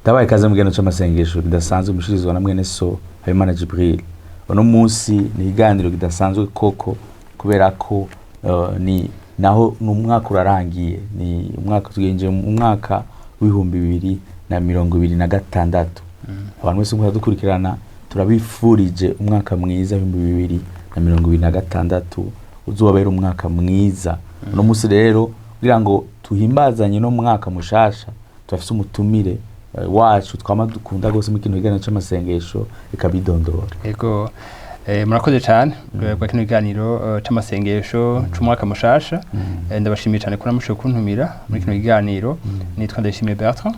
Ndabaye ikaze mu kiganiro c'amasengesho kidasanzwe mushikirizwa na mwene so Habimana Jibril. Uno munsi ni ikiganiro kidasanzwe koko, kubera ko ni naho ni umwaka urarangiye, ni umwaka tugenje mu mwaka w'2026. Abantu bose dukurikirana, turabifurije umwaka mwiza w'2026, uzobabera umwaka mwiza. Uno munsi rero, kugira ngo tuhimbazanye no mwaka mushasha, turafise umutumire wacu twama dukunda gose mu kino kiganiro c'amasengesho. Reka bidondora. Ego, murakoze cyane kwa kino kiganiro c'amasengesho c'umwaka mushasha. Ndabashimiye cyane ko namushoboye kuntumira muri kino kiganiro. Nitwa Ndayishimiye Bertrand,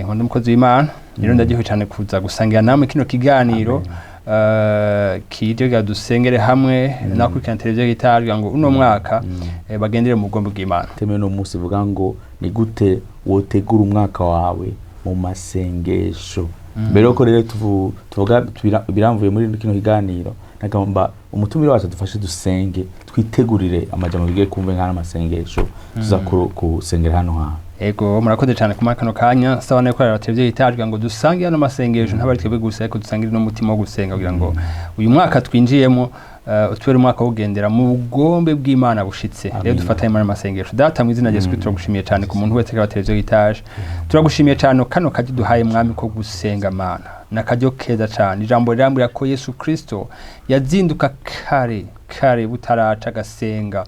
nkunda umukozi w'Imana. Rero ndaryohewe cyane kuza gusangira namwe kino kiganiro kije kugira dusengere hamwe n'abakurikirana televiziyo Heritage, kugira ngo uno mwaka bagendere mu bugombe bw'Imana. Thème no munsi ivuga ngo ni gute wotegura umwaka wawe mu masengesho. Mbere yuko rero tuvuga biramvuye muri kino kiganiro, nagomba umutumire wacu adufashe dusenge, twitegurire amajambo bigiye kumve nk'amasengesho tuza kusengera hano hantu. Ego, murakoze cyane kumara kano kanya. Saba no korera televiziyo Heritage kugira ngo dusange ano masengesho, ntabwo ari twebwe gusa, ariko dusangire n'umutima wo gusenga, kugira ngo uyu mwaka twinjiyemo utubere umwaka wo kugendera mu bugombe bw'Imana bushitse. Rero Amina. dufatanye muri masengesho. Data, mu izina rya Yesu Kristo, turagushimiye cyane ku muntu wese akaba televiziyo Heritage. Turagushimiye cyane kano kajyo duhaye, Mwami, ko gusenga Mana, nakaryo keza cyane. Ijambo rirambwira ko Yesu Kristo yazinduka kare kare butaraca agasenga.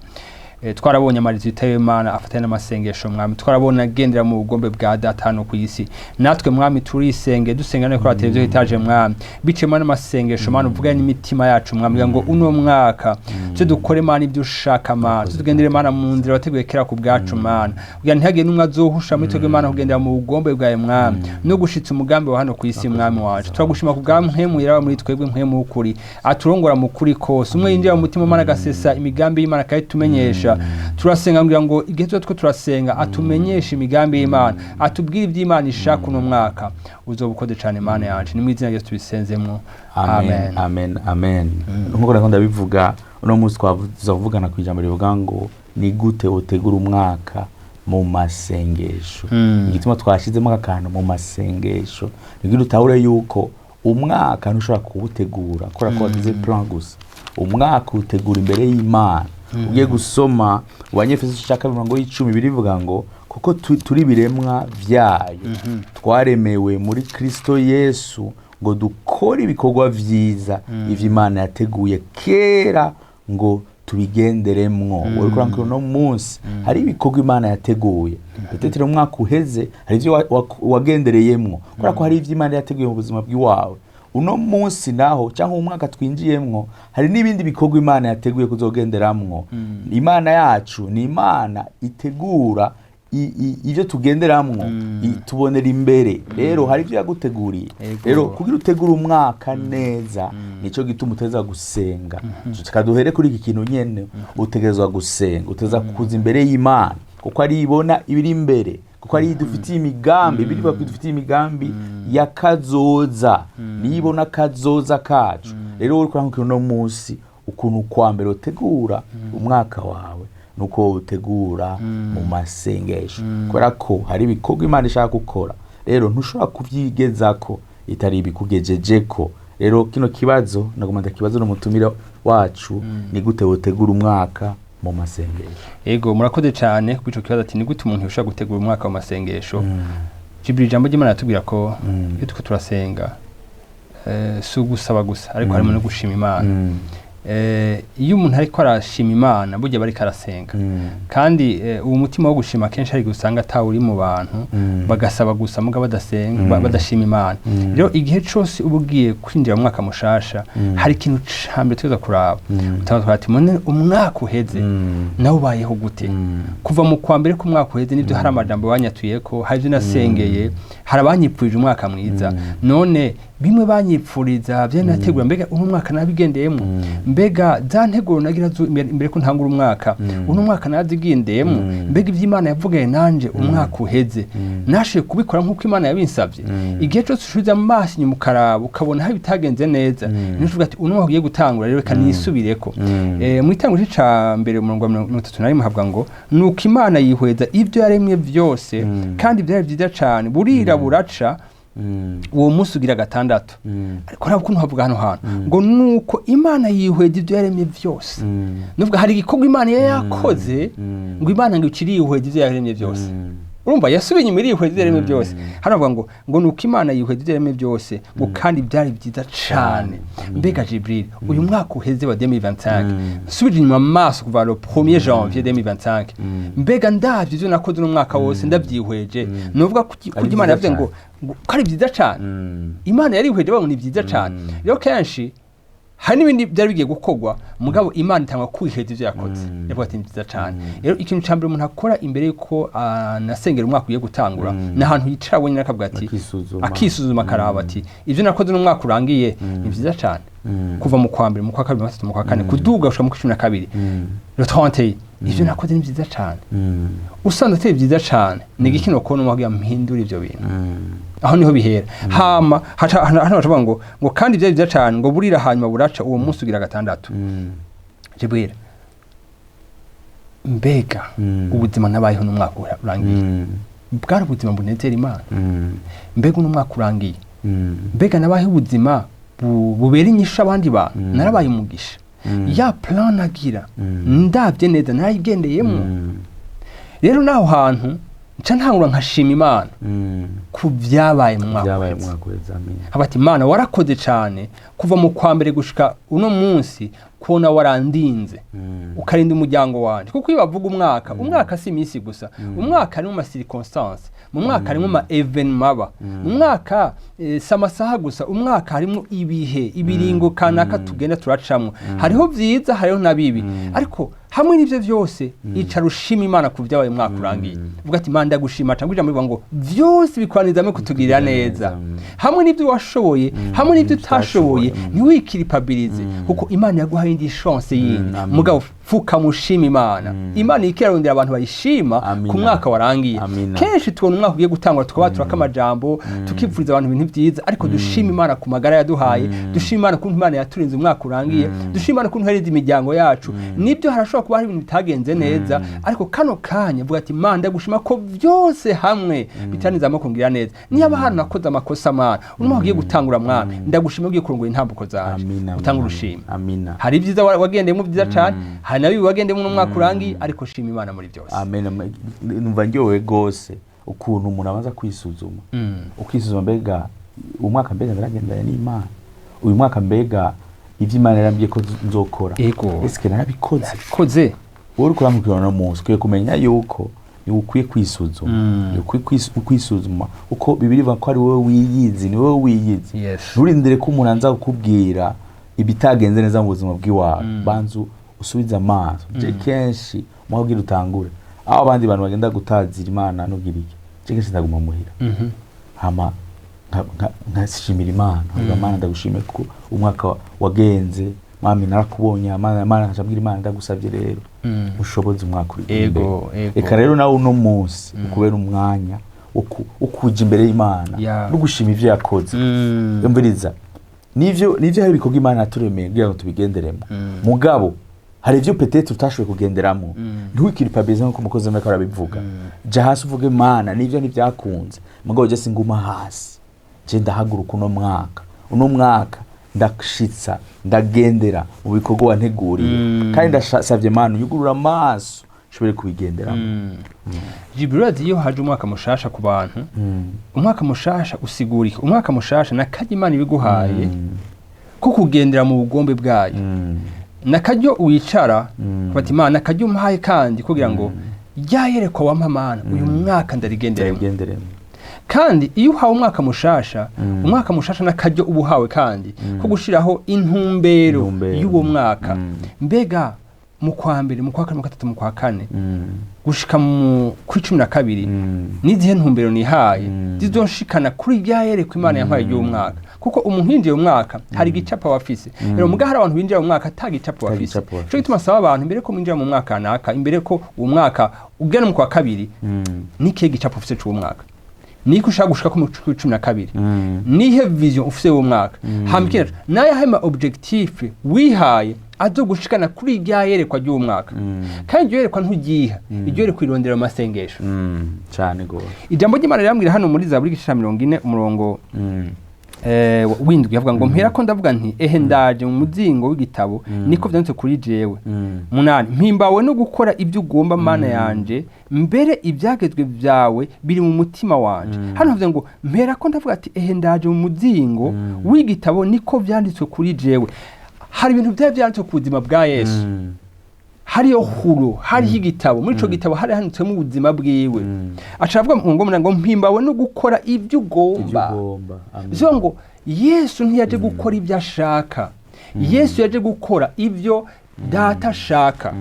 Twarabonye amarizo y'Imana afatanya n'amasengesho, Mwami. Twarabonye agendera mu bugombe bwa Data hano ku isi. Natwe, Mwami, turisenge, dusenga no kuri televiziyo Heritage, Mwami, biciyemo n'amasengesho. Mana, uvugane n'imitima yacu, Mwami, kugira ngo uno mwaka tujye dukore, Mana, ibyo ushaka, Mana, tujye tugendere, Mana, mu nzira wateguye kera ku bwacu, Mana, kugira ntihagire n'umwe azohusha muri twebwe, Mana, kugendera mu bugombe bwawe, Mwami, no gushitsa umugambi wa hano ku isi. Mwami wacu, turagushima ku bwa mpwemu yaba muri twebwe, mpwemu w'ukuri aturongora mu kuri kose, umwe yinjira mu mutima, Mana, agasesa imigambi y'Imana akayitumenyesha. Turasenga kugira ngo igihe tuba two turasenga atumenyeshe imigambi y'Imana, atubwire iby'Imana ishaka uno mwaka. Uzoba ukoze cyane, Mana yanje. Ni mu izina rya Yesu tubisenzemwo. Amen, amen, amen. Nkuko nako ndabivuga, uno munsi tuzavugana ku ijambo rivuga ngo ni gute utegura umwaka mu masengesho. Igituma twashizemo aka kantu mu masengesho ni kugira utahure yuko umwaka ntushobora kuwutegura kubera ko wagize plan gusa. Umwaka uwutegura imbere y'Imana. Ugiye gusoma mu Banyefeso cya 2 mirongo y'icumi, birivuga ngo kuko turi ibiremwa vyayo, twaremewe muri Kristo Yesu ngo dukore ibikorwa vyiza, ivyo Imana yateguye kera ngo tubigenderemwo. Uriko urankura, uno munsi hari ibikorwa Imana yateguye. Peut-être umwaka uheze hari ivyo wagendereyemwo kubera ko hari ivyo Imana yateguye mu buzima bw'iwawe. Uno munsi naho, cyangwa umwaka twinjiyemwo, hari n'ibindi bikorwa Imana yateguye kuzogenderamwo. Imana yacu ni Imana itegura ivyo tugenderamwo, tubonera imbere. Rero hari ivyo yaguteguriye. Rero kugira utegure umwaka neza, nico gituma utegerezwa gusenga. Reka duhere kuri iki kintu nyene: utegerezwa gusenga, utegerezwa kuza imbere y'Imana, kuko ari ibona ibiri imbere, kuko ari idufitiye imigambi. Birivuga ko idufitiye imigambi ya kazoza, nibona kazoza kacu. Rero uriko urankukira uno munsi, ukuntu kwa mbere utegura umwaka wawe nuko utegura mu masengesho, kubera ko hari ibikorwa Imana ishaka gukora. Rero ntushobora kuvyigezako itari ibikugejejeko. Rero kino kibazo nagomba ndakibazo n'umutumire wacu: ni gute wotegura umwaka mu masengesho? Ego, murakoze cyane kuri ico kibazo, ati ni gute umuntu yoshobora gutegura umwaka mu masengesho. Jibril, ijambo ry'Imana ratubwira ko iyo turiko turasenga, si ugusaba gusa, ariko harimo no gushima Imana. Iyo umuntu ariko arashima Imana, burya aba ariko arasenga. Kandi uwo mutima wo gushima kenshi hari igihe usanga atawe uri mu bantu, bagasaba gusa muga badasenga, badashima Imana. Rero igihe cose uba ugiye kwinjira mu mwaka mushasha, hari ikintu ca mbere tuza kuraba. Utanga ati mone umwaka uheze nawe ubayeho gute? Kuva mu kwa mbere k'umwaka uheze, nibyo, hari amajambo banyatuyeko, hari ibyo nasengeye, hari abanyipfurije umwaka mwiza. None bimwe banyipfuriza byari nategura, mbega uno mwaka nabigendeyemo? Mbega za nteguro nagira imbere ko ntangura umwaka, uno mwaka nazigendeyemo? Mbega ibyo Imana yavuganye nanje umwaka uheze, nashoboye kubikora nk'uko Imana yabinsabye? Igihe cyose ushubiza amaso inyuma ukaraba, ukabona aho bitagenze neza, niho uvuga ati uno mwaka ugiye gutangura, rero reka nisubireko. Mu itanguriro ca mbere, umurongo wa 31, havuga ngo nuko Imana yihweza ibyo yaremye byose, kandi byari byiza cane. Burira buraca. Uwo munsi ugira gatandatu. Ariko ntabwo ukuntu havuga hano hantu ngo nuko Imana yihweza ibyo yaremye byose. Nuvuga hari igikorwa Imana yari yakoze, ngo Imana ngo ikirihweza ibyo yaremye byose. Urumva yasubiye inyuma irihweza ibyo yaremye byose. Hano bavuga ngo nuko Imana yihweza ibyo yaremye byose, ngo kandi byari byiza cane. Mbega Jibril, uyu mwaka uheze wa 2025, nsubije inyuma amaso kuva le 1er janvier 2025, mbega ndavye ivyo nakoze uno mwaka wose, ndavyihweje, nuvuga ko Ari Imana vyiza yavuze ngo ko ari byiza cane. Imana yarihweje, bavuga ngo ni byiza cane. Rero kenshi hari n'ibindi byari bigiye gukorwa, mugabo Imana itanga kwiheza ivyo yakoze, yavuga ati ni byiza cane. Rero ikintu ca mbere umuntu akora imbere yuko anasengera umwaka ugiye gutangura, ni ahantu yicara wenyine akavuga ati, Akisuzuma. akisuzuma, akaraba ati ivyo nakoze n'umwaka urangiye ni byiza cane. Kuva mu kwa mbere, mu kwa kabiri, mu kwa gatatu, mu kwa kane, kuduga gushika mu kwa 12, le 31, ivyo nakoze ni byiza cane. Usanze atari byiza cane, ni igiki nokona umwaka mpindura ivyo bintu? Aho niho bihera. Hama hano baca bavuga ngo kandi byari byiza cane, ngo burira hanyuma buraca, uwo munsi ugira gatandatu. Jibril, mbega ubuzima nabayeho n'umwaka urangiye bwari ubuzima bunezera Imana? Mbega uno mwaka urangiye, mbega nabayeho ubuzima bubera inyishu abandi bantu? Narabaye umugisha? Ya plan nagira, ndabye neza, narayigendeyemo? Rero naho hantu nca ntangura nkashima Imana ku byabaye mu mwaka Byabaye uheze. Mwaka uheze, amen. Haba ati Imana warakoze cyane kuva mu kwa mbere gushika uno munsi, kubona warandinze, ukarinda umuryango wanje. Kuko iyo bavuga umwaka, umwaka si iminsi gusa. Umwaka harimo ama circonstances, mu mwaka harimo ama événements aba mu mwaka, si amasaha gusa. Umwaka harimo ibihe, ibiringo kanaka tugenda turacamwo. Hariho vyiza, hariho na bibi, ariko hamwe n'ivyo vyose icara ushima Imana ku byabaye umwaka urangiye. Uvuga ati Imana ndagushima cyangwa ijambo rivuga ngo vyose bikwanizamo kutugirira neza. Hamwe n'ibyo washoboye, hamwe n'ibyo utashoboye, ntiwikiripabilize, kuko Imana yaguhaye indi chance yindi. Amen. Mugabo fuka mushima Imana. Imana iriko irarondera abantu bayishima Amina. ku mwaka warangiye. Amina. Kenshi tubona umwaka ugiye gutangura tukaba turaka amajambo, tukipfuriza abantu ibintu byiza, ariko dushima Imana ku magara yaduhaye, dushima Imana kuntu Imana yaturinze umwaka urangiye, dushima Imana kuntu yarinze imiryango yacu. Nibyo, harashobora kuba hari ibintu bitagenze neza, ariko kano kanya vuga ati Imana ndagushima ko byose hamwe bitanizamo kungira neza. Niba hano nakoze amakosa, Mana, umwaka ugiye gutangura, Mwami, ndagushima ugiye kurongora intambuko zanje. Amina. Utanga urushima. Amina. Hari ibyiza wagendeyemo byiza cyane, hari na bibi wagendeyemo uno mwaka urangiye, ariko shima Imana muri byose. Amen. Numva ndyohewe rwose ukuntu umuntu abanza kwisuzuma, ukisuzuma: mbega umwaka, mbega ndaragendanye n'Imana uyu mwaka? Mbega ibyo Imana yarambwiye ko nzokora, eske narabikoze? Koze. Wowe uriko urankurikirana uno munsi, ukwiye kumenya yuko ni ukwiye kwisuzuma. Ni ukwiye kwisuzuma, uko Bibiliya ivuga ko ari wowe wiyizi, ni wowe wiyizi. Nturindire ko umuntu aza kukubwira ibitagenze neza mu buzima bw'iwawe. Banza usubize amaso. Je kenshi mwabwira utangure aho abandi bantu bagenda gutazira Imana nugira iki, je kenshi ndaguma muhira, hama nkashimira Imana, nkavuga: Mana, ndagushimiye ko umwaka wagenze. Mwami, narakubonye. Mana, Mana, nkaca mbwira Imana: ndagusabye rero ushoboze umwaka uri imbere. Reka rero nawe uno munsi ukubera umwanya wo kuja imbere y'Imana no gushima ivyo yakoze. Umviriza, nivyo hari ibikorwa Imana yaturemeye kugira ngo tubigenderemo, mugabo hari ivyo peut-être utashoboye kugenderamo. Ntiwikiripabilize nk'uko umukozi w'Imana ariko arabivuga. Jya hasi uvuge: Mana, nivyo ntibyakunze, mugabo je singuma hasi, je ndahaguruka uno mwaka. Uno mwaka ndashitsa, ndagendera mu bikorwa wanteguriye, kandi ndasavye Mana unyugurura amaso nshobore kubigenderamo. Jibril, urazi iyo haje umwaka mushasha ku bantu, umwaka mushasha usigurika umwaka mushasha na karyo Imana ibiguhaye ko kugendera mu bugombe bwayo, nakaryo wicara bati Imana, nakaryo umpaye kandi kugira ngo ryayerekwa wampa, Mana, uyu mwaka ndarigenderemo. Ndabigenderemo. Kandi iyo uhawe umwaka mushasha, umwaka mushasha n'akaryo uba uhawe kandi ko gushiraho intumbero Intumbero. y'uwo mwaka. Mbega mu kwa mbere, mu kwa kane, mu gatatu, mu kwa kane, gushika mu kuri 12, n'izihe ntumbero nihaye zizonshikana kuri rya yerekwa Imana yampaye y'uwo mwaka? Kuko umuntu yinjiye mu mwaka hari igicapo aba afise. Rero muga hari abantu binjira mu mwaka ata gicapo Ata bafise. gicapo bafise. Ico gituma asaba abantu, imbere ko mwinjira mu mwaka naka, imbere ko uwo mwaka ugera mu kwa kabiri, nikihe gicapo ufise c'uwo mwaka? Niko ushaka gushika ko mu 12? Nihe vision ufise uwo mwaka? Hama ikindi naco, nayahe ma objectif wihaye? Azogushikana kuri rya yerekwa ry'umwaka. Kandi iryo yerekwa nturyiha, iryo yerekwa irondera mu masengesho. Cane gose. Ijambo ry'Imana rirambwira hano muri Zaburi igice ca 40, umurongo w'indwi, avuga ngo: "Mpera ko ndavuga nti: 'Ehe, ndaje, mu muzingo w'igitabo niko vyanditse kuri jewe.'" Munani: "Mpimbawe no gukora ibyo ugomba, Mana yanje, mbere ibyagezwe byawe biri mu mutima wanje." Hano havuze ngo: "Mpera ko ndavuga ati: 'Ehe, ndaje, mu muzingo w'igitabo niko vyanditswe kuri jewe.'" Hari ibintu byari vyanditswe ku buzima bwa Yesu. Hariyo huro, hariho igitabo, muri ico gitabo hari handitswemo ubuzima bwiwe. Aca avuga mu ngoma ngo: "Mpimbawe no gukora ibyo Ibyo ugomba." ugomba. Amen. Bivuga ngo Yesu ntiyaje gukora ibyo ashaka, Yesu yaje gukora ibyo Data ashaka.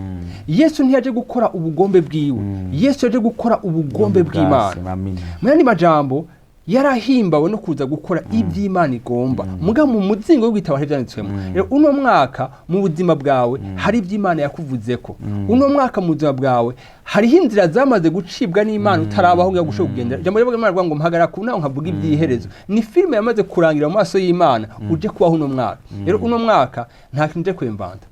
Yesu ntiyaje gukora ubugombe bwiwe, Yesu yaje gukora ubugombe bw'Imana. Amen. Mu yandi majambo, yarahimbawe no kuza gukora iby'Imana igomba. Muga mu muzingo w'igitabo hari ibyanditswemo. Rero uno mwaka mu buzima bwawe hari iby'Imana yakuvuzeko. Uno mwaka mu buzima bwawe hariho inzira zamaze gucibwa n'Imana utarabaho ngo gushobora kugendera. Ijambo ry'Imana rivuga ngo: "Mpagarara ku nawe nkavuga iby'iherezo." Ni filime yamaze kurangira mu maso y'Imana uje kubaho uno mwaka. Rero uno mwaka nta kintu uje kwimvanta,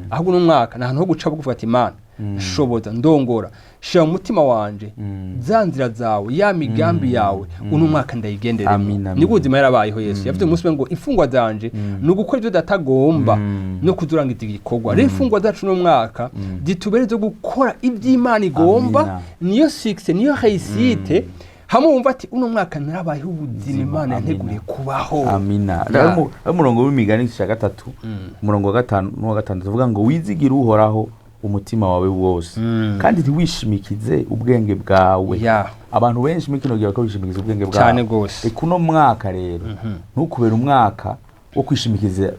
ahubwo uno mwaka ni ahantu ho guca bugufi ati: "Imana, shoboza, ndongora, shira mu mutima wanje za nzira zawe, ya migambi yawe, uno mwaka ndayigenderemo." Amin, amin. Nibwo ubuzima yarabayeho. Yesu yavuze umunsi umwe ngo: "Imfungwa zanje ni ugukora ibyo Data agomba no kuzurangiza igikorwa." Rero imfungwa zacu uno mwaka zitubere zo gukora iby'Imana igomba. Amina. Niyo succès, niyo réussite, hamwe wumva ati: "Uno mwaka narabayeho ubuzima Ubuzima, Imana amina. yanteguriye kubaho." Amina. Ya. Rero umurongo w'Imigani igice cya 3, umurongo wa 5 n'uwa 6 tuvuga ngo: "Wizigire Uhoraho umutima wawe wose, kandi ntiwishimikize ubwenge bwawe." Abantu benshi muri kino gihe bariko bishimikiza ubwenge bwawe. Cane gose. Reka uno mwaka rero ntukubere umwaka wo kwishimikiza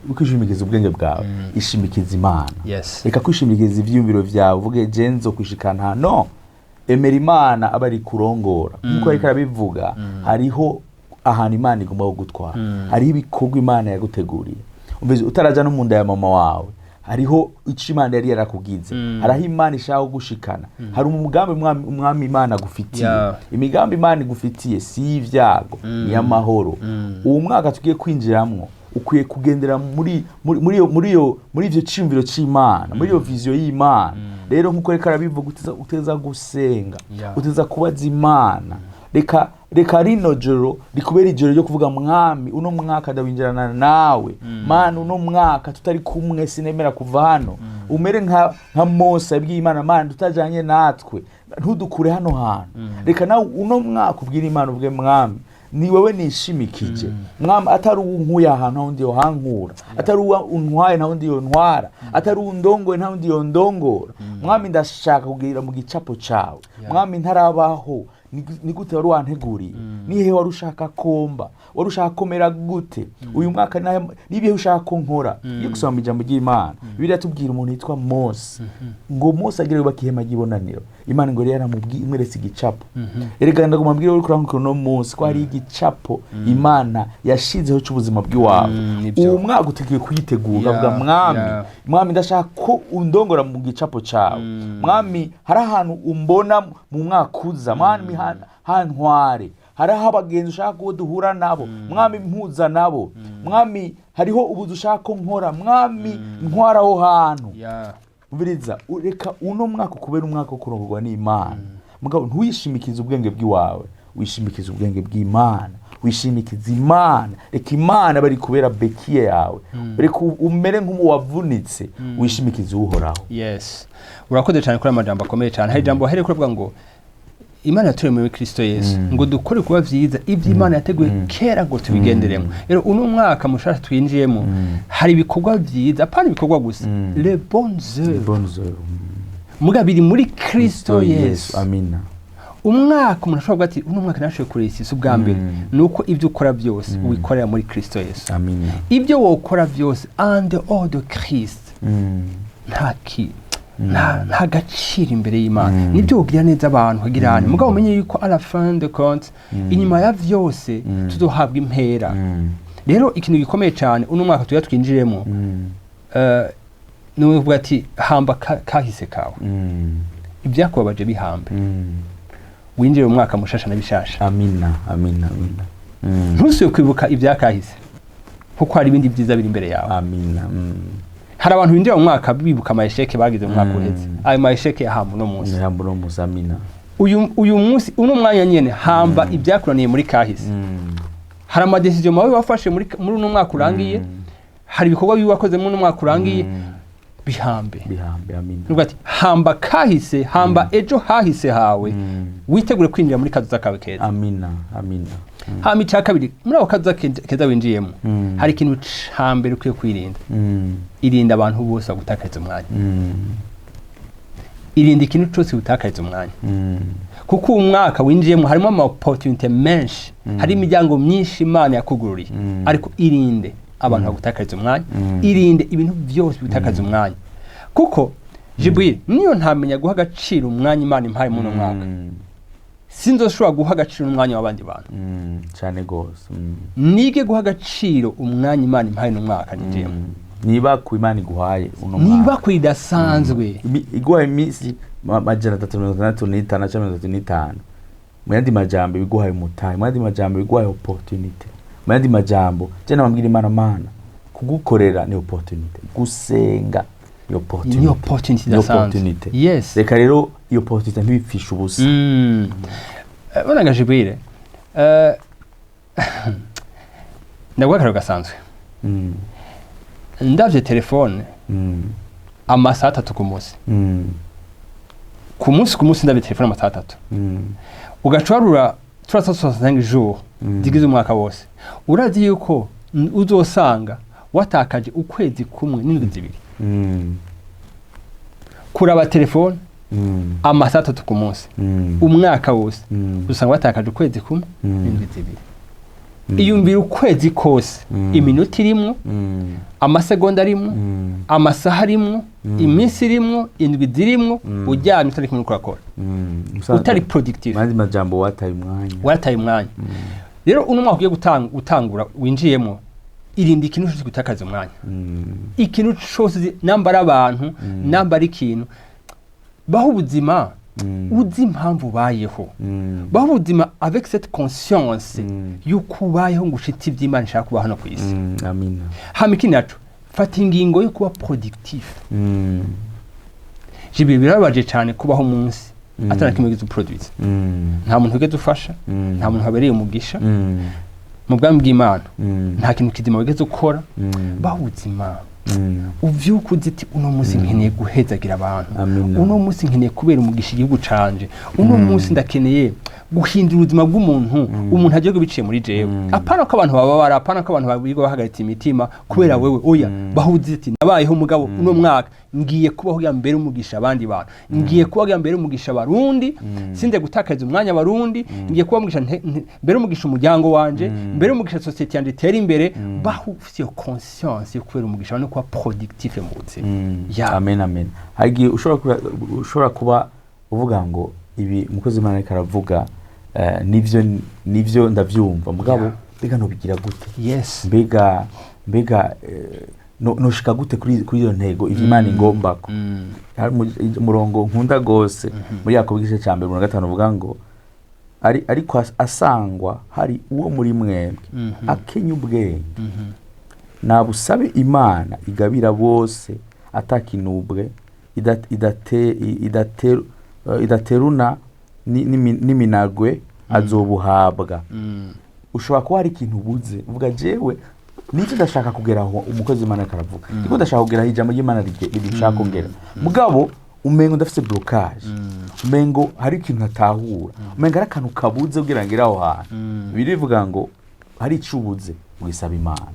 ubwenge bwawe, ishimikiza Imana. Reka kwishimikiza ivyiyumviro vyawe, uvuge: "Je nzo kwishikana." No emera Imana aba ari kurongora nkuko ariko arabivuga. Hariho ahantu Imana igomba kugutwara, hariho ibikorwa Imana yaguteguriye. Umvise, utaraja no mu nda ya mama wawe hariho ico Imana yari yarakugize, hariho Imana ishaka kugushikana, hari umugambi Umwami Imana agufitiye. Imigambi Imana igufitiye si iy'ivyago, ni iy'amahoro. Uwo mwaka tugiye kwinjiramwo ukwiye kugendera muri ivyo ciyumviro c'Imana, muri iyo vision y'Imana. Rero nkuko reka arabivuga, uteza gusenga, uteza kubaza Imana. Reka rino joro rikubera ijoro ryo kuvuga: "Mwami, uno mwaka ndawinjirana nawe. Mana, uno mwaka tutari kumwe sinemera kuva hano." Umere nka Mose yabwiye Imana: "Mana, tutajanye natwe ntudukure hano hantu." Reka nawe uno mwaka ubwire Imana, uvuge: "Mwami, ni wewe nishimikije. Mwami, atari uwo unkuye ahantu nta wundi yohankura, atari uwo untwaye nta wundi yontwara, atari uwo undongoye nta wundi yondongora. Mwami, ndashaka kugira mu gicapo cawe. Mwami, ntarabaho ni gute wari wanteguriye? Nihe wari ushaka komba? Wari ushaka komera gute uyu mwaka? Nibihe ushaka ko nkora?" Iyo gusoma ijambo ry'Imana, Bibiliya tubwira umuntu yitwa Mose, ngo Mose agire yubaka ihema ry'ibonaniro, Imana ngo yari yaramubwiye, imweretse igicapo. Erega ndaguma mbwira uri kurankurikira uno munsi ko hari igicapo Imana yashizeho cy'ubuzima bw'iwawe. Nibyo. Uwo mwaka uteguye kuyitegura, ukavuga: "Mwami, Mwami, ndashaka ko undongora mu gicapo cawe. Mwami, hari ahantu umbona mu mwaka uza. Mwami, hantware. Hariho abagenzi ushaka ko duhura nabo. Mwami, mpuza nabo. Mwami, hariho ubuzi ushaka ko nkora. Mwami, ntwara aho hantu." Umviriza, reka uno mwaka ukubera umwaka wo kurongorwa n'Imana. Mugabo ntiwishimikize ubwenge bw'iwawe, wishimikize ubwenge bw'Imana, wishimikize Imana. Reka Imana bari kubera béquille yawe. Reka umere nk'uwavunitse, wishimikize Uhoraho. Yes, urakoze cyane kuri amajambo akomeye cyane. Hari ijambo wahereye kuvuga ngo Imana yaturemeye muri Kristo Yesu ngo dukore kuba vyiza ibyo Imana yateguye kera ngo tubigenderemo. Rero uno mwaka mushasha twinjiyemo hari ibikorwa vyiza, apana ibikorwa gusa, les bonnes œuvres. Bonnes œuvres. Muga biri muri Kristo Yesu. Amina. Umwaka umuntu ashobora kuvuga ati: "Uno mwaka nashoboye kureyisisa ubwa mbere," ni uko ibyo ukora byose ubikorera muri Kristo Yesu. Amina. Ibyo wokora byose en dehors de Christ nta gaciro imbere y'Imana. Nibyo, wogira neza abantu ukagira hane, mugabo umenye yuko à la fin de compte, inyuma ya vyose, tuzohabwa impera. Rero ikintu gikomeye cyane uno mwaka tuya twinjiremo, ni ukuvuga ati: "Hamba kahise kawe, ibyakubabaje bihambe, winjire mu mwaka mushasha na bishasha." Amina, amina, amina. Ntusubire kwibuka ibyakahise kuko hari ibindi byiza biri imbere yawe. Amina. Hari abantu binjira mu mwaka bibuka ama échecs bagize mu mwaka uheze. Ayo ma échecs yahamba uno munsi. Ijambo no muzamina. Uyu munsi, uno mwanya nyene, hamba ibyakunaniye muri kahise. Hari ama décisions mabi wafashe muri uno mwaka urangiye, hari ibikorwa bibi wakoze muri uno mwaka urangiye, bihambe. Bihambe, amina. Nuvuga ati hamba kahise, hamba ejo hahise hawe, witegure kwinjira muri kazoza kawe keza. Amina, amina. Hama icya kabiri, muri ako kazoza keza winjiyemo, hari ikintu ca mbere ukwiye kwirinda. Irinda abantu bose bagutakariza umwanya. Irinda ikintu cyose gutakariza umwanya, kuko uwo mwaka winjiyemo harimo ama opportunity menshi, hari imiryango myinshi Imana yakugururiye, ariko irinde abantu bagutakariza umwanya. Irinde ibintu byose bigutakariza umwanya, kuko Jibril, niyo ntamenya guha agaciro umwanya Imana impaye muri uno mwaka, sinzoshobora guha agaciro umwanya w'abandi bantu. Cyane gose. Nige guha agaciro umwanya Imana impaye uno mwaka ninjiyemo. Niba ku Imana iguhaye uno niba mwaka ku idasanzwe. Iguhaye iminsi 365 cyangwa 35, mu yandi majambo ibiguhaye umutahe, mu yandi majambo ibiguhaye opportunity, mu yandi majambo je nababwira Imana, Mana, kugukorera ni opportunity, gusenga ni opportunity. Ni opportunity Ni idasanzwe. opportunity. Yes. Reka rero iyo opportunity ntibipfishe ubusa. Bonaga Jibril, ndaguha akarero gasanzwe. Ndavye telefone amasaha 3 ku munsi, ku munsi ndavye telefone amasaha 3, ugaca uharura 365 jours zigize umwaka wose, urazi yuko uzosanga watakaje ukwezi kumwe n'indwi 2 kuraba telefone amasaha 3 ku munsi. Umwaka wose usanga watakaje ukwezi kumwe n'indwi 2. Iyumvira ukwezi kose, iminota irimwo, amasegonda arimwo, amasaha arimwo, iminsi irimwo, indwi zirimwo, uryamye utari kumwe uriko urakora, utari productive. Mandi majambo wataye umwanya. Warataye umwanya. Rero uno mwaka ugiye gutangura winjiyemo, irinda ikintu cyose gutakaza umwanya, ikintu cyose namba ari abantu, namba ari ikintu. Baho ubuzima uzi impamvu ubayeho. Baho ubuzima avec cette conscience yuko ubayeho ngo ushitse ivy'Imana ishaka kuba hano ku isi. Amina. Hama ikindi naco, fata ingingo yo kuba productif. Jibi, birababaje cyane kubaho umunsi atari kimwe wigeze uproduce, nta muntu wigeze ufasha, nta muntu wabereye umugisha mu bwami bw'Imana, nta kintu kizima wigeze ukora. Baho ubuzima uvyuka uzi ati uno munsi nkeneye guhezagira abantu, Amina. uno munsi nkeneye kubera umugisha igihugu canje, uno munsi ndakeneye guhindura ubuzima bw'umuntu, umuntu agiye biciye muri jewe. Apana ko abantu bababara, apana ko abantu biga bahagaritse imitima kubera wewe, oya. Baho uzi ati nabayeho, mugabo uno mwaka ngiye kubaho kugira mbere umugisha abandi bantu, ngiye kuba kugira mbere umugisha abarundi, sinze gutakaza umwanya abarundi, ngiye kuba umugisha mbere umugisha umuryango wanje, mbere umugisha société yanje itere imbere. Baho ufite iyo conscience yo kubera umugisha no kuba productif mu buzima. Ya. Amen, amen. Hari igihe ushobora kuba uvuga ngo ibi umukozi w'Imana ariko aravuga, nivyo ndavyumva, mugabo mbega nobigira gute? Mbega noshika gute kuri iyo ntego ivyo Imana ingombako? Hari umurongo nkunda gose muri Yakobo igice ca mbere umurongo wa 5 uvuga ngo ariko asangwa hari uwo muri mwebwe akenya ubwenge, nabusabe Imana igabira bose atakinubwe, idateruna n'iminagwe, azobuhabwa. Ushobora kuba hari ikintu ubuze, uvuga jewe nicyo ndashaka kugeraho, umukozi w'Imana ariko aravuga, ndiko ndashaka kugeraho ijambo ry'Imana rishaka kugera, mugabo umengo ndafise blocage, umengo hari ikintu ntatahura, umengo hari akantu kabuze kugira ngere aho hantu. Birivuga ngo hari ico ubuze, wisaba Imana.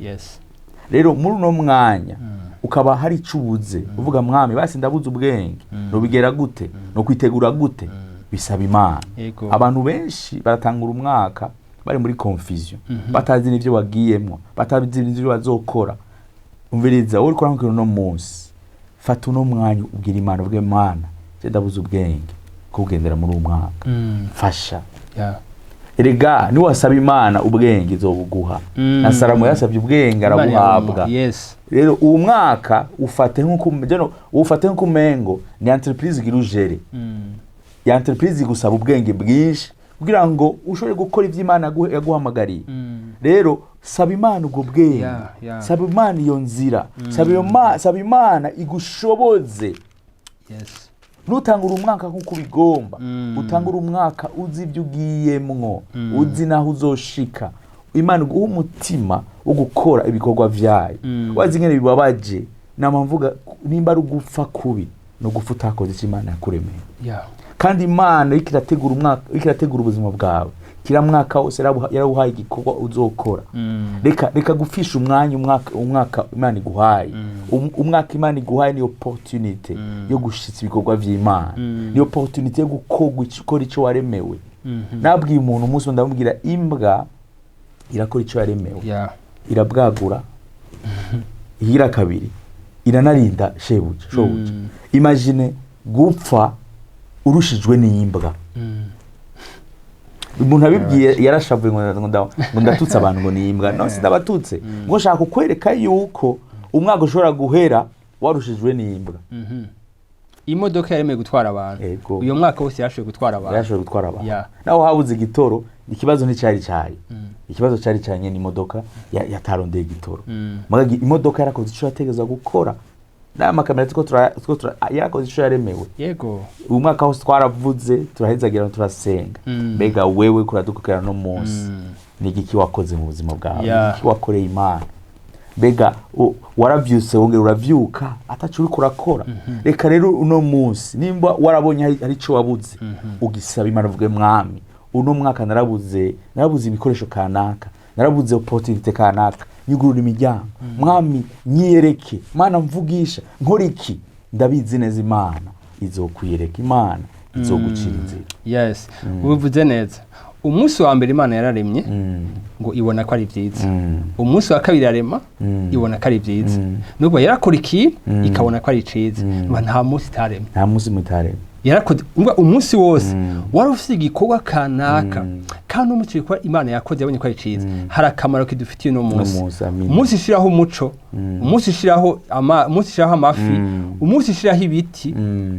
Rero muri uno mwanya ukaba hari ico ubuze, uvuga mwami basi ndabuze ubwenge, nobigera gute, no kwitegura gute, bisaba Imana. Abantu benshi baratangura umwaka bari muri confusion, batazi n'ivyo bagiyemwo, batazi n'ivyo bazokora. Umviriza, wowe uriko urankira uno munsi, fata uno mwanya ubwira Imana, uvuge Mana, je ndabuze ubwenge ko kugendera muri uwo mwaka, mfasha. Erega niwasaba Imana ubwenge izobuguha. Na Salomo yasabye ubwenge Imana arabuhabwa. iramuha. Yes. Rero uwo mwaka ufate nk'uko jeno ufate nk'uko umengo ni entreprise igira ujere ya entreprise igusaba ubwenge bwinshi kugira ngo ushobore gukora ivyo Imana yaguhamagariye. Rero saba Imana ubwo bwenge, saba Imana iyo nzira, saba Imana igushoboze. Ntutangure umwaka nk'uko ubigomba, utangure umwaka uzi ibyo ugiyemwo, uzi n'aho uzoshika. Imana iguha umutima wo gukora ibikorwa vyayo. Wazi ingene bibabaje, nama mvuga, nimba ari ugupfa kubi, ni ugupfa utakoze icyo Imana yakuremeye. Kandi Imana iriko irategura umwaka, iriko irategura ubuzima bwawe, kira mwaka wose yarawuhaye igikorwa uzokora. Reka gupfisha umwanya umwaka Imana iguhaye. Umwaka Imana iguhaye ni opportunity yo gushitsa ibikorwa vy'Imana, ni opportunity yo gukora ico waremewe. Nabwiye umuntu umunsi umwe, ndamubwira, imbwa irakora ico yaremewe. Irabwagura, igira kabiri iranarinda shebuja, shobuja. Imagine gupfa urushijwe n'imbwa. Umuntu abibwiye yarashavuye ngo ndatutse abantu, ngo ni imbwa. No sindabatutse, ngo nshaka kukwereka yuko umwaka ushobora guhera warushijwe n'imbwa. Imodoka yaremewe gutwara abantu. Uyu mwaka wose yarashoboye gutwara abantu. Yarashoboye gutwara abantu. Naho habuze igitoro, ikibazo nticyari cyayo, ikibazo cyari cyanye n'imodoka yatarondeye igitoro. Muga imodoka yarakoze icyo yategezwa gukora, n'aya makamera turiko yarakoze icyo yaremewe. Uyu mwaka wose twaravuze, turahezagira, turasenga. Mbega wewe kuradukurikirana no munsi, ni igiki wakoze mu buzima bwawe? Ni igiki wakoreye Imana? Mbega waravyutse, wongera uravyuka ataco uriko urakora? Reka rero uno munsi, nimba warabonye hari ico wabuze, ugisaba Imana, uvuge: "Mwami, uno mwaka narabuze ibikoresho kanaka, narabuze opportunity kanaka, nyugurura imiryango. Mwami, nyiyereke. Mana, mvugisha, nkora iki?" Ndabizi neza Imana izokwiyereka, Imana izogucira inzira. Yes, ubivuze neza. Umunsi wa mbere Imana yararemye, ngo ibona ko ari byiza. Umunsi wa kabiri arema, ibona ko ari byiza. Nubwo yarakora ikintu, ikabona ko ari ciza. Nuba nta munsi itaremye. Nta munsi mutaremye. Yarakoze. Umva, umunsi wose wari ufite igikorwa kanaka, kandi umunsi igikorwa Imana yakoze yabonye ko ari ciza, hari akamaro kidufitiye uno munsi. Munsi, amin. Umunsi ishiraho umuco, umunsi ishiraho amafi, umunsi ishiraho ibiti,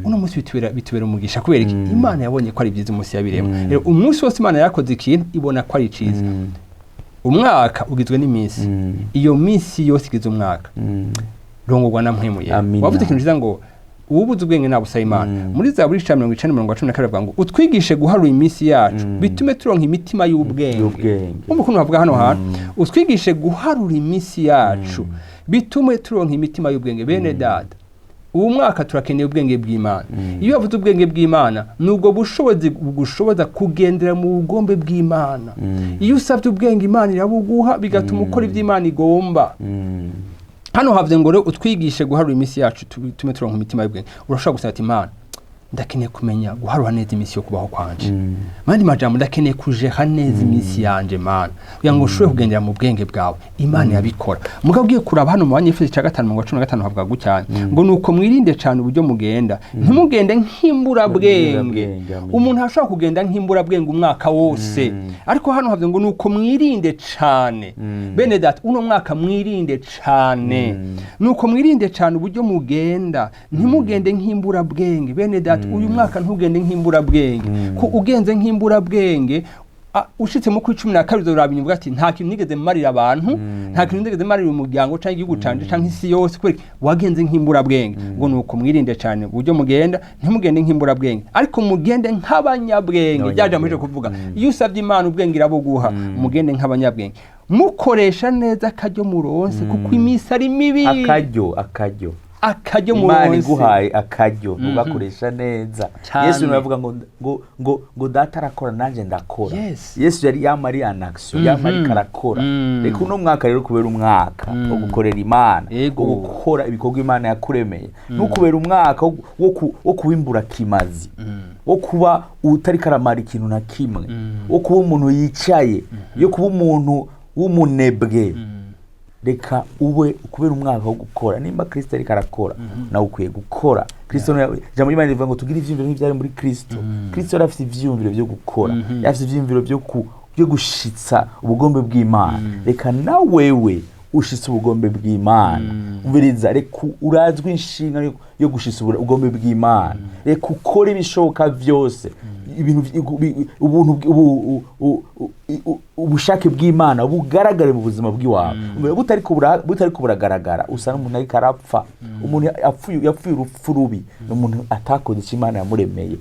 uno munsi bitubera umugisha. Kubera iki? Imana yabonye ko ari byiza umunsi yabirema. Rero umunsi wose Imana yarakoze ikintu, ibona ko ari ciza. Umwaka ugizwe n'iminsi. Iyo minsi yose igize umwaka, rongorwa na Mpwemu Yera. Amina. Wavuze ikintu cyiza ngo uwubuze ubwenge nabusaba Imana. Muri Zaburi 90:12 bavuga ngo utwigishe guharura iminsi yacu, bitume turonka imitima y'ubwenge. Y'ubwenge. Umva ukuntu bavuga hano hantu: utwigishe guharura iminsi yacu, bitume turonka imitima y'ubwenge. Bene data, ubu mwaka turakeneye ubwenge bw'Imana. Iyo bavuze ubwenge bw'Imana, ni ubwo bushobozi bugushoboza kugendera mu bugombe bw'Imana. Iyo usabye ubwenge, Imana irabuguha, bigatuma ukora ibyo Imana igomba. Hano havuze ngo rero utwigishe guharura iminsi yacu, tume turonka imitima y'ubwenge. Urashobora gusaba ati: "Imana, ndakeneye kumenya guharura neza iminsi yo kubaho kwanje." Mandi majambo, ndakeneye kujeha neza iminsi yanje, Mana, kugira ngo ushobore kugendera mu bwenge bwawe. Imana yabikora. Mugabo ugiye kuraba hano mu Banyefeso cya 5:15, havuga gutya ngo: "Nuko mwirinde cyane uburyo mugenda, ntimugende nk'imburabwenge." Imburabwenge, amen. Umuntu ashobora kugenda nk'imburabwenge umwaka wose, ariko hano havuze ngo: "Nuko mwirinde cyane." Bene data, uno mwaka mwirinde cyane. Nuko mwirinde cyane uburyo mugenda, ntimugende nk'imburabwenge. Bene data, uyu mwaka ntugende nk'imburabwenge, ko ugenze nk'imburabwenge, ushitse mu kwi 12 uzoraba inyuma uvuga ati: "Nta kintu nigeze marira abantu, nta kintu nigeze marira umuryango canke igihugu canje canke isi yose." Kubera iki? Wagenze nk'imburabwenge. Ngo: "Nuko mwirinde cyane uburyo mugenda, ntimugende nk'imburabwenge, ariko mugende nk'abanyabwenge." Rya jambo rije kuvuga, iyo usabye Imana ubwenge irabuguha. Mugende nk'abanyabwenge, mukoresha neza akaryo muronse, kuko iminsi ari mibi. Akaryo, akaryo. Akaryo Imana muronse. iguhaye akaryo, ntugakoresha neza. Cyane. Yesu niwe avuga ngo "Data arakora, nanjye ndakora." Yesu yari yama ari en action, yama ariko arakora. Reka uno mwaka rero kubera umwaka wo gukorera Imana, wo gukora ibikorwa Imana yakuremeye, ntukubera umwaka wo kuba kimazi, wo kuba utariko aramara ikintu na kimwe, wo kuba umuntu yicaye, yo kuba umuntu w'umunebwe. Reka ube kubera umwaka wo gukora. Nimba Kristo ariko arakora, nawe ukwiye gukora. Kristo ijambo ry'Imana rivuga ngo tugire ivyiyumviro nk'ivyari muri Kristo. Kristo yari afite ivyiyumviro vyo gukora, yari afite ivyiyumviro vyo gushitsa ubugombe bw'Imana. Reka na wewe ushitse ubugombe bw'Imana. Umviriza, reka urazwe inshinga yo gushitsa ubugombe bw'Imana. Reka ukore ibishoboka vyose, ibintu ubuntu Ubushake bw'Imana bugaragare mu buzima bw'iwawe. Butariko buragaragara, usa n'umuntu ariko arapfa. Umuntu yapfuye, yapfuye urupfu rubi, ni umuntu atakoze icyo Imana yamuremeye.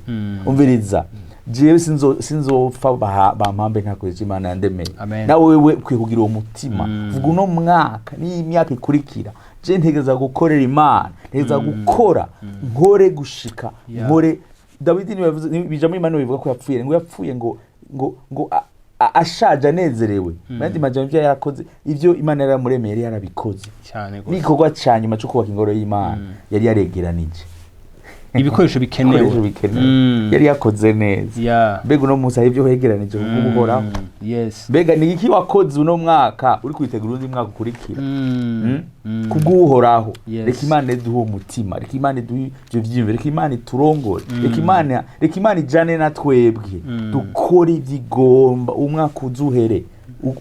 Umviriza, jewe sinzopfa bampambe ntakoze icyo Imana yandemeye. Amen. Nawe wewe ukwiye kugira uwo mutima. Vuga: uno mwaka n'iyi myaka ikurikira, je ntegereza gukorera Imana, ntegereza gukora, nkore gushika nkore. Dawidi niwe yavuze, ijambo ry'Imana bivuga ko yapfuye, ngo yapfuye ngo ashaje anezerewe. Mu yandi majambo, ibyo yarakoze, ibyo Imana yaramuremeye, yari yarabikoze. Cyane gose. N'igikorwa ca nyuma cyo kubaka ingoro y'Imana yari yaregeranije ibikoresho bikenewe. Ibikoresho bikenewe. Yari yakoze neza. Mbega uno munsi hari ibyo wegeranije kubw'Uhoraho? Mbega ni iki wakoze uno mwaka uri kwitegura undi mwaka ukurikira? Kubw'Uhoraho. Reka Imana iduhe uwo mutima, reka Imana iduhe ivyo vyiyumviro, reka Imana iturongore, reka Imana ijane na twebwe, dukore ivyigomba. Umwaka uzuhere,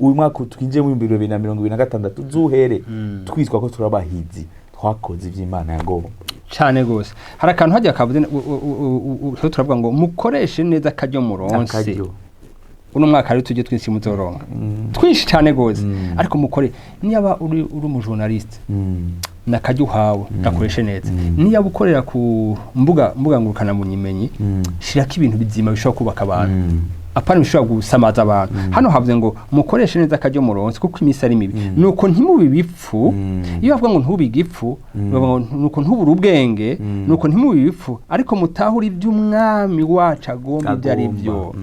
uyu mwaka twinjiye mu 2026 uzuhere twitwa ko turabahizi, twakoze ivyo Imana yagomba. Cyane gose. Hari akantu hajya kavuze, turavuga ngo mukoreshe neza akaryo muronse. Akaryo. Uno mwaka rero tujye twinshi muzoronka, twinshi cyane gose, ariko mukore. Niba uri umu journaliste, nakaryo uhawe, gakoreshe neza. Niba ukorera ku mbuga ngurukana bumenyi, shirako ibintu bizima bishobora kubaka abantu, apana bishobora gusamaza abantu. Hano havuze ngo mukoreshe neza akaryo muronse, kuko iminsi ari mibi. Nuko ntimube ibipfu. Iyo bavuga ngo ntube igipfu, bavuga ngo nuko ntubure ubwenge. Nuko ntimube ibipfu, ariko mutahure iby'Umwami wacu agomba ibyo ari byo.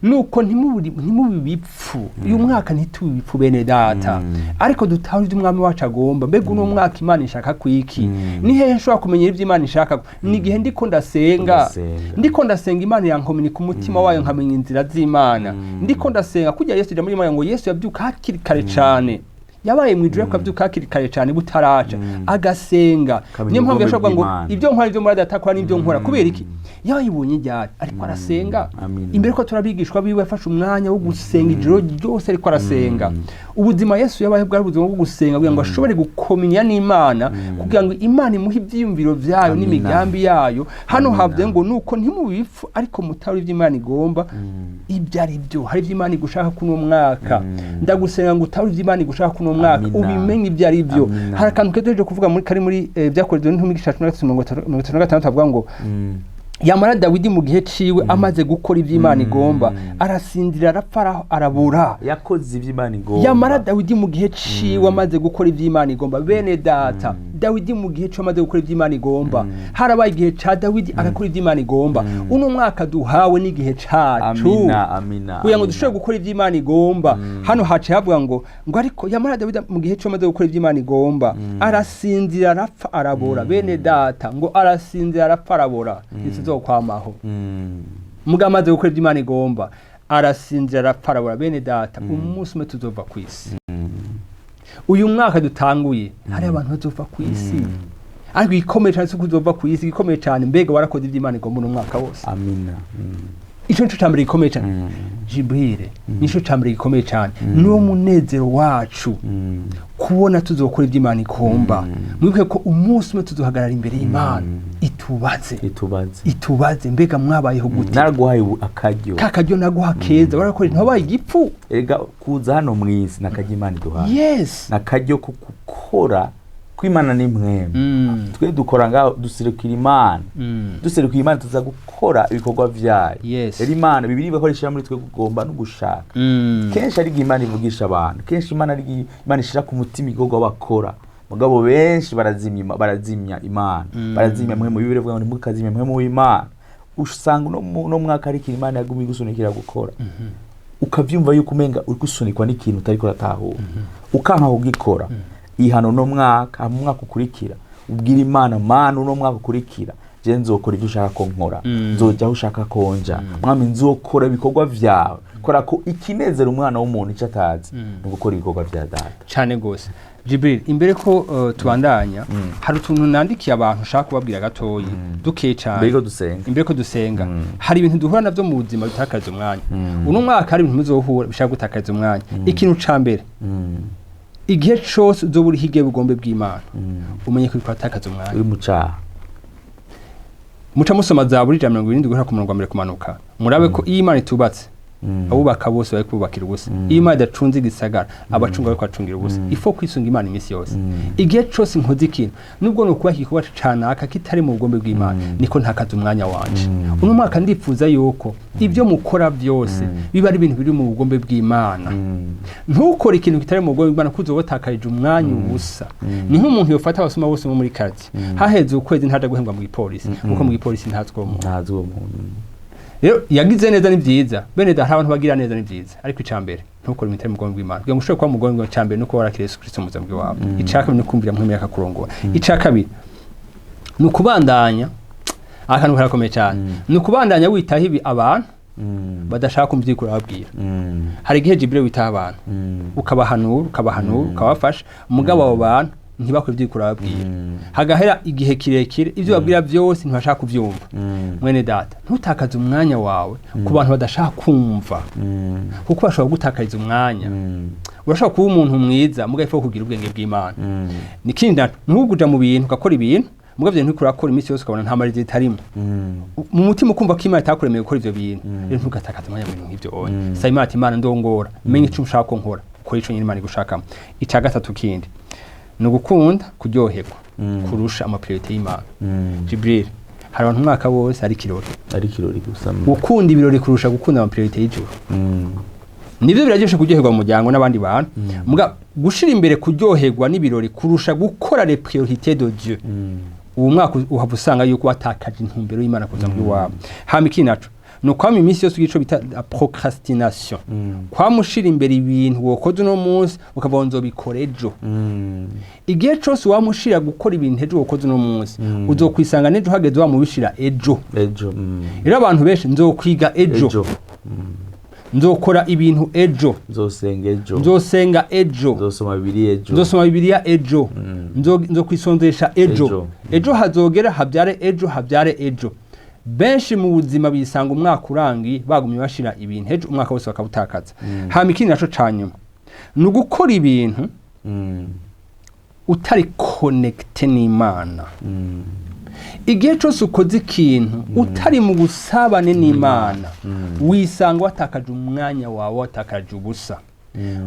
Nuko ntimube ibipfu. Uyu mwaka ntitube ibipfu, bene data, ariko dutahure ibyo Umwami wacu agomba. Mbega uno mwaka Imana ishaka kwiki? Ni hehe nshobora kumenya ibyo Imana ishaka? Ni igihe ndiko ndasenga. Ndasenga. Ndiko ndasenga, Imana yankominika umutima wayo, nkamenya inzira z'Imana. Ndiko ndasenga kujya Yesu ijambo ry'Imana ngo Yesu yabyuka hakiri kare cane, yabaye mu ijuru, ariko abyuka hakiri kare cane butaraca, agasenga. Akamenya Niyo mpamvu ubugombe yashobora ngo bw'Imana. ibyo nkora, ibyo muri data akora n'ibyo nkora. Kubera iki? Yayibonye ryari? Ariko arasenga. Amina. Imbere ko turabigishwa biwe, yafashe umwanya wo gusenga ijoro ryose, ariko arasenga. Ubuzima Yesu yabaye bwari ubuzima bwo gusenga, kugira ngo ashobore gukomenya n'Imana, kugira ngo Imana imuhe ibyiyumviro byayo Amina. n'imigambi yayo. Hano Amina. havuze ngo nuko ntimube ibipfu, ariko mutahure ibyo Imana igomba ibyo ari byo. Hari ibyo Imana igushaka kuno mwaka. Ndagusenga ngo utahure ibyo Imana igushaka kuno mwaka, Amina. ubimenye ibyo ari byo. Amina. Hari akantu kejeje kuvuga muri kari muri Byakozwe n'Intumwa igice ca 13 36, havuga ngo yamara Dawidi mu gihe ciwe amaze gukora ibyo Imana igomba, arasinzira, arapfa, arabura. Yakoze ibyo Imana igomba. Yamara Dawidi mu gihe ciwe amaze gukora ibyo Imana igomba. Bene data, Dawidi mu gihe ciwe amaze gukora ibyo Imana igomba, harabaye igihe ca Dawidi agakora ibyo Imana igomba. Uno mwaka duhawe n'igihe cacu Amina, amina. kugira ngo Amina. dushobore gukora ibyo Imana igomba. Hano haciye havuga ngo ariko yamara Dawidi mu gihe ciwe amaze gukora ibyo Imana igomba, arasinzira, arapfa, arabora. Bene data, ngo arasinzira, arapfa, arabora, ntituzokwamaho. Mugabo amaze gukora ibyo Imana igomba, arasinzira, arapfa, arabora. Bene data, umunsi umwe tuzova ku isi. Uyu mwaka dutanguye hari abantu bazova ku isi, ariko igikomeye cyane si uko uzova ku isi. Igikomeye cyane, mbega warakoze ibyo Imana igomba uno mwaka wose? Amina. Ico nico cambere gikomeye cyane. Jibril, nico cambere gikomeye cyane, niwo munezero wacu, kubona tuzokora ibyo Imana igomba. Mwibuke ko umunsi umwe tuzohagarara imbere y'Imana, itubaze. Itubaze. Itubaze: mbega mwabayeho gute? Naraguhaye ubu akaryo. Ka karyo naguha keza, warakoze, ntiwabaye igipfu. Erega kuza hano mw'isi nakaryo Imana iduhaye, nakaryo ko gukora kw'Imana ni mwemwe. Twe dukora ngaho duserukira Imana. Duserukira Imana, tuza gukora ibikorwa vyayo. Rero Imana, Bibiliya ivuga ko ishira muri twe kugomba no gushaka. Kenshi ari igihe Imana ivugisha abantu, kenshi Imana ari igihe Imana ishira ku mutima ibikorwa bakora, mugabo benshi barazimya Imana, barazimya mwe mu Bibiliya ivuga ngo ntimukazimye Mpwemu w'Imana. Usanga uno mwaka ari ikintu Imana yagumye igusunikira gukora, ukavyumva yuko umenga uri gusunikwa n'ikintu utariko uratahura, ukanka kugikora. Ihano uno mwaka, mu mwaka ukurikira ubwira Imana: Mana, uno mwaka ukurikira je nzokora ivyo ushaka ko nkora, nzoja aho ushaka ko nja, Mwami, nzokora ibikorwa vyawe. Kora ko ikinezera umwana w'umuntu ico atazi ni ugukora ibikorwa vya data. Cyane gose. Jibril, imbere ko tubandanya, hari utuntu nandikiye abantu ushaka kubabwira gatoyi, dukeye cyane. Mbere ko dusenga. Imbere ko dusenga, hari ibintu duhura navyo mu buzima bitakariza umwanya. Uno mwaka hari ibintu muzohura bishaka gutakariza umwanya. Ikintu ca mbere, igihe cose uzoba uri hirya y'ubugombe bw'Imana, umenye ko uriko uratakaza umwanya. Uri mu caha. Muca musoma Zaburi 170 guhera ku murongo wa mbere kumanuka, murabe ko iyo Imana itubatse. Abubaka bose bari kubakira ubusa. Iyo Imana idacunze igisagara, abacunga bariko bacungira ubusa. Il faut kwisunga Imana iminsi yose. Igihe cose nkoze ikintu, nubwo no kuba igikorwa canaka kitari mu bugombe bw'Imana, niko ntakaza umwanya wanje. Uno mwaka ndipfuza yuko ibyo mukora byose biba ari ibintu biri mu bugombe bw'Imana. Ntukore ikintu kitari mu bugombe bw'Imana, kuko uzoba watakarije umwanya ubusa. Ni nk'umuntu yofata abasuma bose bo muri quartier, haheze ukwezi ntaja guhembwa mu gipolisi, kuko mu gipolisi ntazwi uwo muntu. Ntazi uwo muntu. Rero yagize neza, ni byiza. Bene da, hari abantu bagira neza, ni byiza, ariko icya mbere, ntukore ibintu bitari mu bugombe bw'Imana. Kugira ngo ushobore kuba mu bugombe bw'Imana, icya mbere ni uko warakiriye Yesu Kristo mu buzima bwawe. Icya kabiri ni ukumvira Mpwemu akakurongora. Icya kabiri ni ukubandanya, akantu karakomeye cyane, ni ukubandanya witaho ibi abantu badashaka kumva ibyo uriko urababwira. Hari igihe, Jibril, witaho abantu, ukabahanura, ukabahanura, ukabafasha, mugabo abo bantu ntibakore ibyo uriko urababwira. Hagahera igihe kirekire, ibyo babwira byose ntibashaka kubyumva. Mwene data, ntutakaze umwanya wawe ku bantu badashaka kumva, kuko bashobora gutakariza umwanya. Urashobora kuba umuntu mwiza, mugabo ifu kugira ubwenge bw'Imana. Nikindi naco, ntuguja mu bintu ugakora ibintu, mugabo ivyo nturiko urakora iminsi yose ukabona nta marizi itarimo, mu mutima ukumva ko Imana itakuremeye gukora ivyo bintu. Rero ntugatakaze umwanya mu bintu nk'ivyo. Oya, saba Imana ati: "Imana ndongora, menye ico ushaka ko nkora." Ukora ico nyine Imana igushakamo. Ica gatatu kindi ni ugukunda kuryoherwa kurusha ama priorités y'Imana. Jibril, hari abantu umwaka wose ari ikirori. Ari ikirori gusa. Gukunda ibirori kurusha gukunda ama priorités y'ijuru. Nibyo, biraryoshe kuryoherwa mu muryango n'abandi bantu, muga gushira imbere kuryoherwa n'ibirori kurusha gukora les priorités de Dieu, uwo mwaka uhava usanga yuko watakaje intumbero y'Imana kuza muri wawe. Hama ikindi naco ni ukwama iminsi yose ico bita la procrastination, kwamushira imbere ibintu wokoze uno munsi ukavuga ngo nzobikora ejo. Igihe cose wamushira gukora ibintu ejo wokoze uno munsi, uzokwisanga n'ejo hageze wamubishira ejo. Ejo. Rero abantu benshi: nzokwiga ejo, ejo, nzokora ibintu ejo, nzosenga ejo, nzosenga ejo, nzosoma Bibiliya ejo, nzosoma Bibiliya ejo, nzokwisonzesha ejo. Ejo. Ejo hazogera habyare ejo, habyare ejo. Benshi mu buzima bisanga umwaka urangiye bagumye bashira ibintu ejo, umwaka wose bakawutakaza. Hama ikindi naco ca nyuma ni ugukora ibintu utari connecté n'Imana. Igihe cyose ukoze ikintu utari mu busabane n'Imana, wisanga watakaje umwanya wawe, watakaje ubusa.